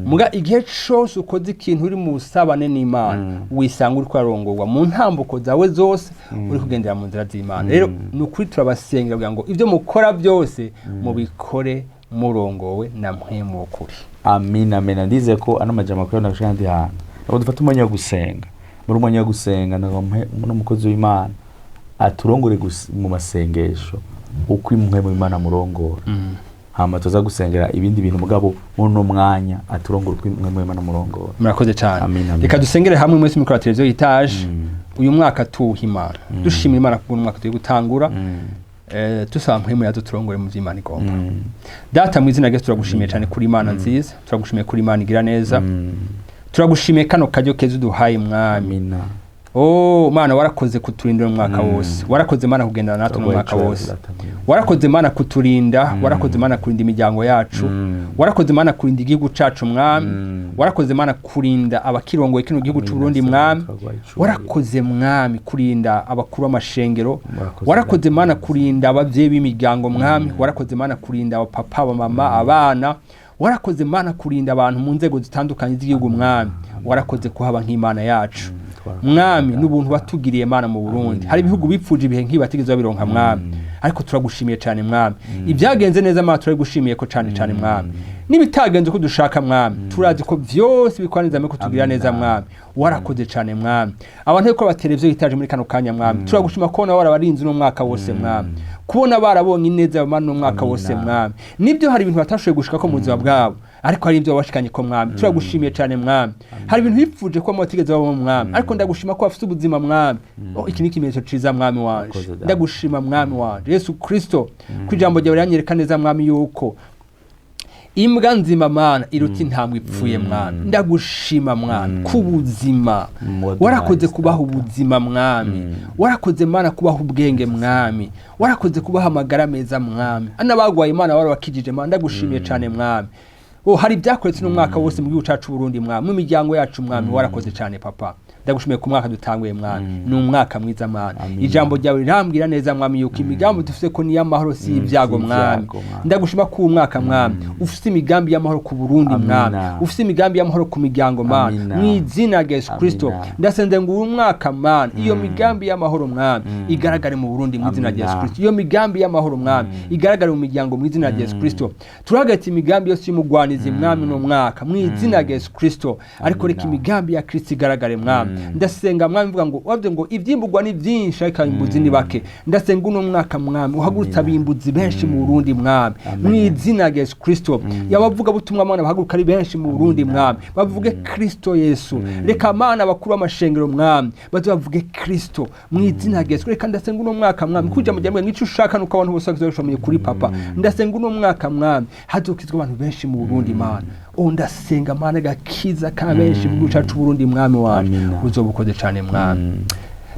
Muga igihe cyose ukoze ikintu uri mu busabane n'Imana, wisanga uri kwarongorwa mu ntambuko zawe zose, uri kugendera mu nzira z'Imana. Rero ni ukuri turabasengera kugira ngo ibyo mukora byose mubikore murongowe na Mpwemu w'ukuri. Amina, amina. Ndizeye ko ano majambo akora nashaka ndi hantu ntabwo dufata umwanya wo gusenga. Muri umwanya wo gusenga, n'umukozi w'Imana aturongore mu masengesho uko Impwemu w'Imana amurongora. Hama tuza gusengera ibindi bintu, mugabo muri uno mwanya aturongora uko Impwemu w'Imana amurongora. Murakoze cyane. Amina, amina. Reka dusengere hamwe mwese muri televiziyo Itaje. Uyu mwaka tuwuha Imana, dushimira Imana kubwo umwaka tugiye gutangura, tusaba Mpwemu yazo turongore mu vy'Imana igomba. Data, mu izina rya Yesu, turagushimiye cyane kuri Imana nziza, turagushimiye kuri Imana igira neza, turagushimiye kano karyo keza uduhaye, Mwami. Amina. Oh Mana, warakoze kuturindira umwaka wose, warakoze Mana kugendana natwe mu mwaka wose, warakoze Mana kuturinda, warakoze Mana kurinda imiryango yacu, warakoze Mana kurinda igihugu cacu, Mwami, warakoze Mana kurinda abakirongoye kino gihugu c'u Burundi, Mwami, warakoze Mwami kurinda abakuru b'amashengero, warakoze Mana kurinda abavyeyi b'imiryango, Mwami, warakoze Mana kurinda abapapa, abamama, abana, warakoze Mana kurinda abantu mu nzego zitandukanye z'igihugu, Mwami, warakoze kuhaba nk'Imana yacu, Mwami, n'ubuntu watugiriye Mana mu Burundi. Hari ibihugu bipfuje ibihe nk'ibi batigeze babironka, Mwami, ariko turagushimiye cyane, Mwami. Ibyagenze neza Mana turabigushimiye ko cyane cyane, Mwami. N'ibitagenze uko dushaka, Mwami, turazi ko vyose bikwaniriza ko tugira neza, Mwami. Warakoze cyane, Mwami. Abantu ko bateleviziyo itaje muri kano kanya, Mwami, turagushima ko nawe warabarinze uno mwaka wose, Mwami, kubona barabonye ineza Mana uno mwaka wose, Mwami. Nibyo, hari ibintu batashoboye gushika ko mu buzima bwabo, ariko hari ibyo wabashikanye ko, Mwami. Turagushimiye cyane, Mwami. Hari ibintu bipfuje ko batigeze babamo, Mwami, ariko ndagushima ko bafite ubuzima, Mwami. Oh, iki ni ikimenyetso ciza, Mwami wanje. Ndagushima, Mwami wanje Yesu Kristo, ko ijambo ryawe riranyereka neza, Mwami, yuko imbwa nzima Mana iruta intambwe ipfuye. Mwami, ndagushima, Mwami, ku buzima. Warakoze kubaha ubuzima, Mwami. Warakoze Mana kubaha ubwenge, Mwami. Warakoze kubaha amagara meza, Mwami. Anabagwaye Mana warabakijije, Mana, ndagushimiye cyane, Mwami. Oh, hari ibyakoretse n'umwaka wose mu gihugu cyacu Burundi, Mwami, mu miryango yacu, Mwami. Warakoze cyane, Papa. Ndagushimiye ku mwaka dutanguye, Mwami. Ni umwaka mwiza, Mwami. Amina. Ijambo ryawe rirambwira neza, Mwami, yuko imigambi dufite ko ni iy'amahoro, si ibyago, si Mwami. ibyago, Mwami. Ndagushima ko uwu mwaka, Mwami, ufite imigambi y'amahoro ku Burundi, Amina. Mwami, ufite imigambi y'amahoro ku miryango, Mana. Amina. Mu izina rya Yesu Kristo, Amina. ndasenze ngo uyu mwaka, Mana, iyo migambi y'amahoro, Mwami, igaragare mu Burundi mu izina rya Yesu Amina. Kristo. Iyo migambi y'amahoro, Mwami, igaragare mu miryango mu izina rya Yesu Kristo. Turahagaritse imigambi yose y'umugwanizi, Mwami, uno mwaka mu izina rya Yesu Kristo, ariko reka Amina. imigambi ya Kristo igaragare, Mwami. Ndasenga, Mwami, mvuga ngo wavuze ngo ivyimburwa ni vyinshi ariko abimbuzi ni bake. Ndasenga uno mwaka, Mwami, uhagurutse Amina. abimbuzi benshi mu Burundi, Mwami, Amen. mu izina rya Yesu Kristo. Yabavuga butumwa, Mana, bahaguruka ari benshi mu Burundi, Amina. Mwami, bavuge Kristo Yesu. Reka, Mana, abakuru b'amashengero, Mwami, baze bavuge Kristo mu izina rya Yesu. Reka ndasenga uno mwaka, Mwami, kuja mu gihe nk'icyo ushaka nuko abantu bose bazoshomeye kuri Papa. Ndasenga uno mwaka, Mwami, hazokizwa abantu benshi mu Burundi, Mana. Oh, ndasenga, Mana, gakiza ka benshi mu gihugu cacu Burundi, Mwami wanje. Amina. Uzoba ukoze cane, Mwami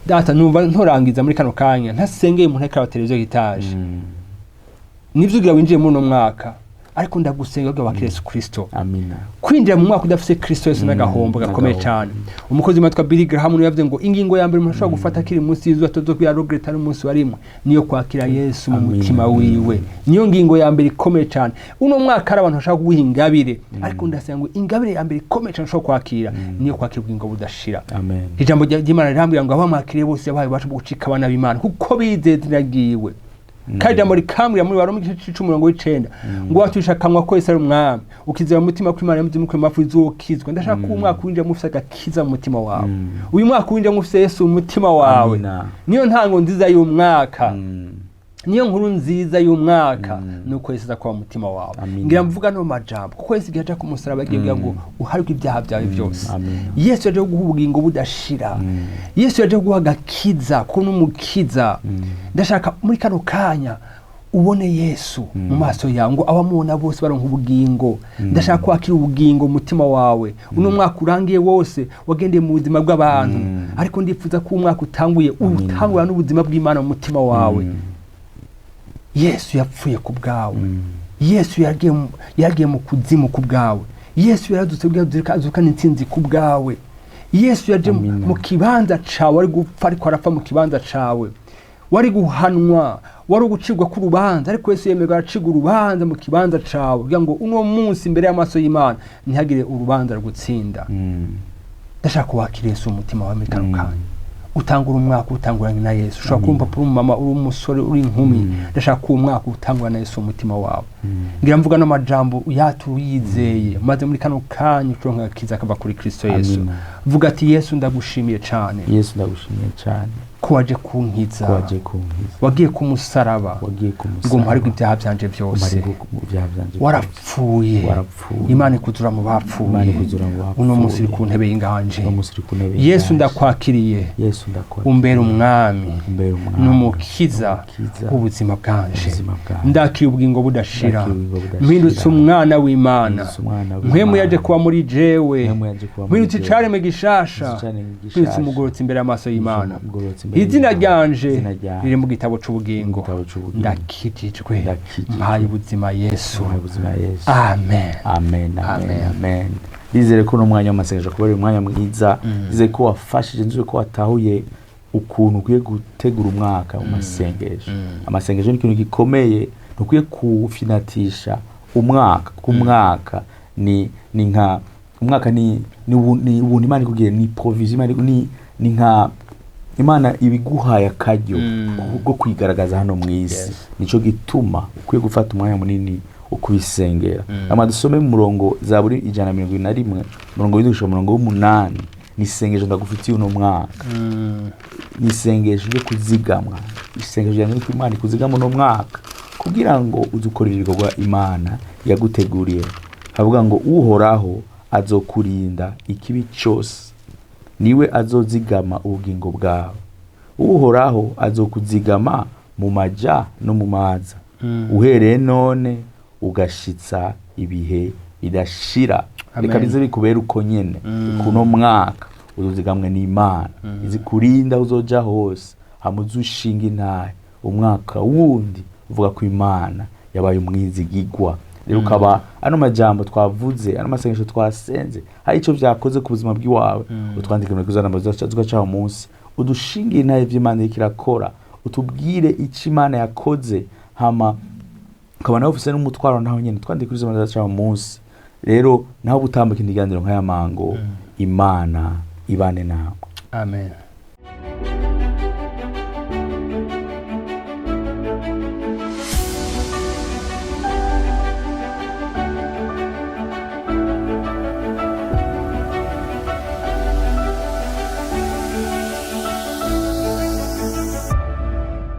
Data. Numva ntorangiza muri kano kanya ntasengeye umuntu ariko araba televiziyo hitaje. Nivyo ugira winjiye muri uno mwaka, ariko ndagusenga kugira wakire Yesu Kristo. Amina. Kwinjira mu mwaka udafise Kristo Yesu n'agahombo gakomeye n'agahombo. cyane. Umukozi witwa Billy Graham niwe yavuze ngo ingingo ya mbere umuntu ashobora gufata akiri munsi y'izuba atazokwira regret n'umunsi warimwe niyo kwakira Yesu mu Amina. mutima wiwe. Niyo ngingo ya mbere ikomeye cyane. Uno mwaka hari abantu bashaka kuguha ingabire, ariko ndasenga ngo ingabire ya mbere ikomeye cyane ushobora kwakira niyo kwakira ubugingo budashira. Amen. Ijambo ry'Imana rirambwira ngo abamwakiriye bose yabahaye ububasha bwo gucika abana b'Imana kuko bizeye izina ryiwe. Kandi ijambo rikambwira muri Baroma igice c'10:9 ngo waturisha akanwa ko Yesu ari umwami, ukizera mu mutima ko Imana yamuzuye mu bapfuye, uzokizwa. Ndashaka ko uyu mwaka winjira ufise agakiza mu mutima wawe, uyu mwaka winjira ufise Yesu mu mutima wawe. Amina. Niyo ntango nziza y'umwaka, niyo nkuru nziza y'umwaka, nuko Yesu aza kuba mu mutima wawe. Amina. Ngira mvuga no majambo kuko Yesu igihe aja ku musaraba agiye kugira ngo uharwe ibyaha byawe byose. Amina. Yesu yaje kuguha ubugingo budashira. Yesu yaje kuguha agakiza kuko n'umukiza. Ndashaka muri kano kanya ubone Yesu mu maso yawe, ngo abamubona bose baronka ubugingo. Ndashaka kwakira ubugingo mu mutima wawe. Uno mwaka urangiye wose wagendeye mu buzima bw'abantu, ariko ndifuza ko umwaka utanguye utangura n'ubuzima bw'Imana mu mutima wawe. Yesu yapfuye ku bwawe. Yesu yagiye mu kuzimu ku bwawe. Yesu yarazutse kugira azukane intsinzi ku bwawe. Yesu yaje Amina. mu kibanza cawe wari gupfa, ariko arapfa mu kibanza cawe wari guhanwa, wari ugucibwa k'urubanza, ariko Yesu yemerwa aracibwa urubanza mu kibanza cawe kugira ngo uno munsi imbere y'amaso y'Imana ntihagire urubanza rugutsinda. Ndashaka wakira Yesu mu mutima wawe muri kano kanya, utangura umwaka utanguranye na Yesu. Ushobora kumva uri umumama, uri umusore, uri inkumi, ndashaka ko uwo mwaka utangura na Yesu mu mutima wawe. Ngira mvuga n'amajambo uyatu uyizeye, maze muri kano kanya uronka agakiza kava kuri Kristo Yesu. Amina. Vuga ati: "Yesu, ndagushimiye cane Yesu, ndagushimiye cyane ko waje kunkiza, ko waje kunkiza, wagiye ku musaraba wagiye ku ngo umparirwe ibyaha byanje byose, umparirwe ibyaha byanje byose. Warapfuye, Warapfuye. Imana ikuzura mu bapfuye, Imana ikuzura mu bapfuye. Uno munsi uri ku ntebe y'inganje. Uno munsi uri ku ntebe Yesu, y'inganje. ndakwakiriye, Yesu, ndakwakiriye, umbere umwami umbere umwami n'umukiza n'umukiza w'ubuzima bwanje. w'ubuzima bwanje. Ndakira ubugingo budashira. Ndakira ubugingo budashira. Mpindutse umwana w'Imana. Mpindutse umwana w'Imana. Mpwemu yaje kuba muri jewe. Mpwemu yaje kuba muri Mpindutse jewe. icaremwe gishasha. Mpindutse icaremwe gishasha. Mpindutse umugororotsi imbere y'amaso y'Imana. Umugororotsi imbere Izina y'Imana. ryanje Izina ryanje riri mu gitabo c'ubugingo. mu gitabo c'ubugingo. Ndakijijwe. Ndakijijwe. Mpaye ubuzima Yesu. Umpaye ubuzima Yesu. Amen. Amen, amen. Amen. Amen. Ndizere ko uno mwanya w'amasengesho kuba ari umwanya mwiza. Ndizere ko wafashije, ndizere ko watahuye ukuntu ukwiye gutegura umwaka mu masengesho. Amasengesho ni ikintu gikomeye, ntukwiye kufinatisha umwaka, kuko umwaka ni nka umwaka ni ubuntu Imana ikubwiye, ni provision Imana ni nka Imana ibiguhaye akaryo bwo kwigaragaza hano mu isi. Nico gituma ukwiye gufata umwanya munini wo kubisengera. Ama dusome mu murongo Zaburi 121, umurongo w'indwi, umurongo w'umunani. Ni isengesho ndagufitiye uno mwaka, ni isengesho ryo kuzigamwa, isengesho ryanjye ni ko Imana ikuzigama uno mwaka kugira ngo uze ukora ibikorwa Imana yaguteguriye. Havuga ngo: "Uhoraho azokurinda ikibi cyose, niwe azozigama ubugingo bwawe. Uhoraho azokuzigama mu maja no mu maza, uhereye none ugashitsa ibihe bidashira." Amen. Reka bize bikubera uko nyene. Kuno mwaka uzozigamwe n'Imana, izi kurinda uzoja hose, hama uze ushinga intahe umwaka wundi uvuga ko Imana yabaye umwizigigwa. Rero ukaba ano majambo twavuze, ano masengesho twasenze, hari ico vyakoze ku buzima bw'iwawe, utwandike muri kuza namba zugacaho munsi, udushingire intahe vy'Imana iriko irakora, utubwire ico Imana yakoze. Hama ukaba nawe ufise n'umutwaro, naho nyene twandike kuri izo namba zugacaho munsi. Rero naho gutambuka ikiganiro nk'aya mango, Imana ibane nawe. Amen.